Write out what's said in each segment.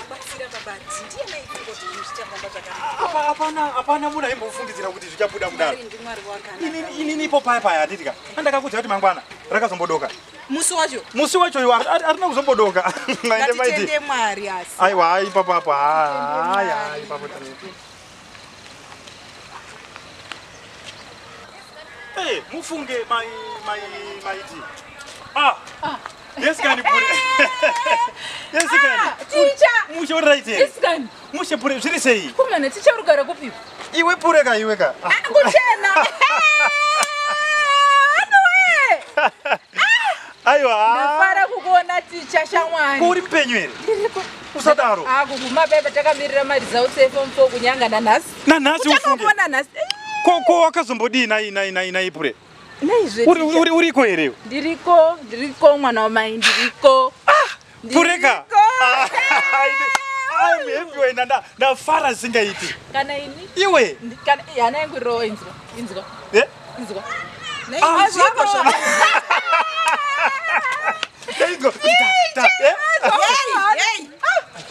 Mubatsira babati ndiye maifunga kuti zvinhu zvichafamba zvakanaka. Apa hapana hapana munhu aimbofungidzira kuti zvichabuda kudaro. Mwari ndimwari wakanaka. Inini ipo paya paya handiti ka andakakudza kuti mangwana rakazombodoka. Musi wacho Musi wacho iwo harina kuzombodoka. Maende maiti. ngatitende Mwari asi. Aiwa ipapo apo. Haya ipapo tine. Eh, mufunge mai mai maiti. Ah. Yes kani pure. Yes kani. Ticha! Mushe uri right here. Isikani, Mushe pure zviri sei? kumana ticha urugara kupi? Iwe pure ka iwe ka. Ah. Kuchena. Anyway, Aiwa. ndafara kukuona ticha shamwari. Ko uri mupenyu here? Usadaro. Ah, kuguma pepa takamirira mari dzautsefe mfo kunyanga nanhasi. Nanhasi ufunge. Uchakakuona nhasi. Ko ko wakazombodii nai nai nai nai pure? Naizve. Uri ticha. uri uriko here? Ndiriko, ndiriko mwana wamai, ndiriko. Pureka. Ndiriko. I'm happy wena ndafara singaiti. Kana ini Iwe. kana hana yangu irirowa inzwa, inzwa, Eh? inzwa. Nei zviko zva. Inzwa. Ta, ta, eh? Hey, hey.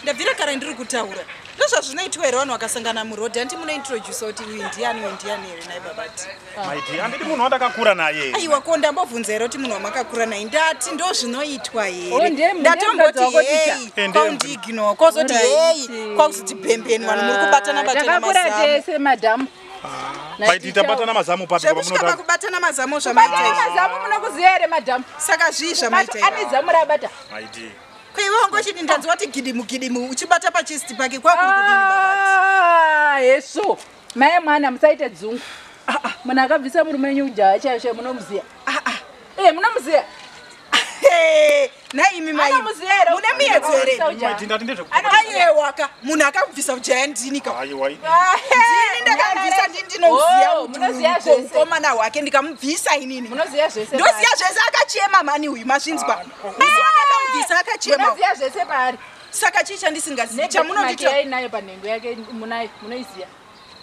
Ndabvira kare ndiri kutaura. Ndozvazvinoitwa here vanhu vakasangana murodhi anti munointrodusa kuti uyu ndiani uyu ndiani here nai babati. Maiti, handidi munhu wandakakura naye. Aiwa ko ndambobvunza here kuti munhu wamakakura naye ndati ndozvinoitwa Oh, here. ndiye Ndatomboti mukadzi wako ticha. hei Eh, ndiye kwaundiignore kwazoti Alright. hei kwakuzoti pembeni vanhu muri kubatana batana Takakura mazamu. tese madhamu. Maiti tabatana mazamu papi Zvekusvika pamunotaura. pakubatana mazamu zvamaita Batana izvi. mazamu munokuziya here madhamu? Saka zvii zvamaita Ane izvi? zamu raabata. Maiti. Ko iwe wanga uchiti ndanzwa kuti gidimu gidimu uchibata pachesti pake kwakuri kudini babati? Ah, yesu mai mwana musaite dzungu. Munhu akabvisa murume wenyu ujaya chaiyo chaiyo munomuziya. Eh, munomuziya. Hey, nhaimi mai Anomuziya here? mune muedzo here? Akabvisa ujaya. Maiti ndati ndezve. Aiwaka munhu akabvisa ujaya ndini ka. Aiwa. Ndini ndakamubvisa ndini ndinoziya Oh, munoziya zvese. mukomana hwake ndikamubvisa inini. Munoziya zvese. Ndoziya zvese akachema mani uyu mazvinzwa. Musi wandakamubvisa akachema. Munoziya zvese paari. Saka chii chandisingazivi Nebirthmark chamunondita yainayo panhengo yake munayo munoiziya.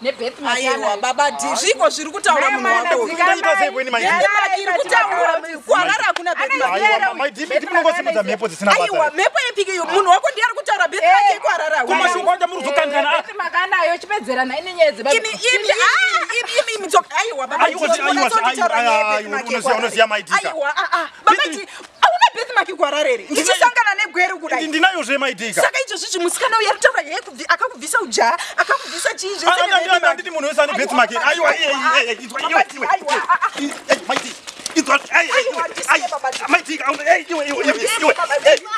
Nebirthmark aiwa yanayo. baba di zviko zviri kutaura Mai munhu mwana wako uyu. dzika Ndaita sei kweni maiti? Birthmark iri kutaura kuharare hakuna birthmark. Aiwa maiti miti munongosimudza mhepo dzisina Aiwa basa. mhepo yepiki iyo munhu wako ndiye ari kutaura birthmark yekuharare hakuna. Kumashoko anja muri kuzokandana. Birthmark anayo chipedzerana ine nyaya dzeba. Imi imi imi imi imi tsoka aiwa baba Aiwa, aiwa, unozonditaura aiwa, nyaya aiwa, yebirthmark unoziya- yekuHarare. unoziya maitika. Aiwa ah ah baba ti hauna birthmark kuharare here ndichisangana negweru kudai. Ndinayo zve maitika. Saka izvozvi zvi musikana uyu ari kutaura yeye akakubvisa ujaya akakubvisa chii zvese nebirthmark. Anditi munhu wese ane birthmark. Aiwa iye iye inzwa iwe iwe. Aiwa, ah, ah. Eh, Maiti. Inzwa ai ai Aiwa, ndisiye baba Dee. Maiti eh iwe iwe iwe iwe.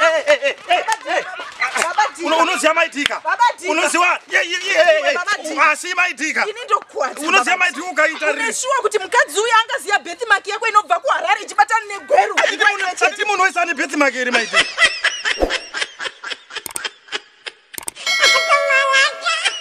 Eh eh eh eh. Baba Dee. Unoziya maitika. Baba Dee. Unoziwa ye ye ye. Baba Dee. Asi maitika. Ini ndokuwadza, Unoziya baba maiti ukaita Une shuwa kuti mukadzi uyu angaziya birthmark yako inobva kuharare ichibatana negweru Ati munhu wese ane birthmark here maiti.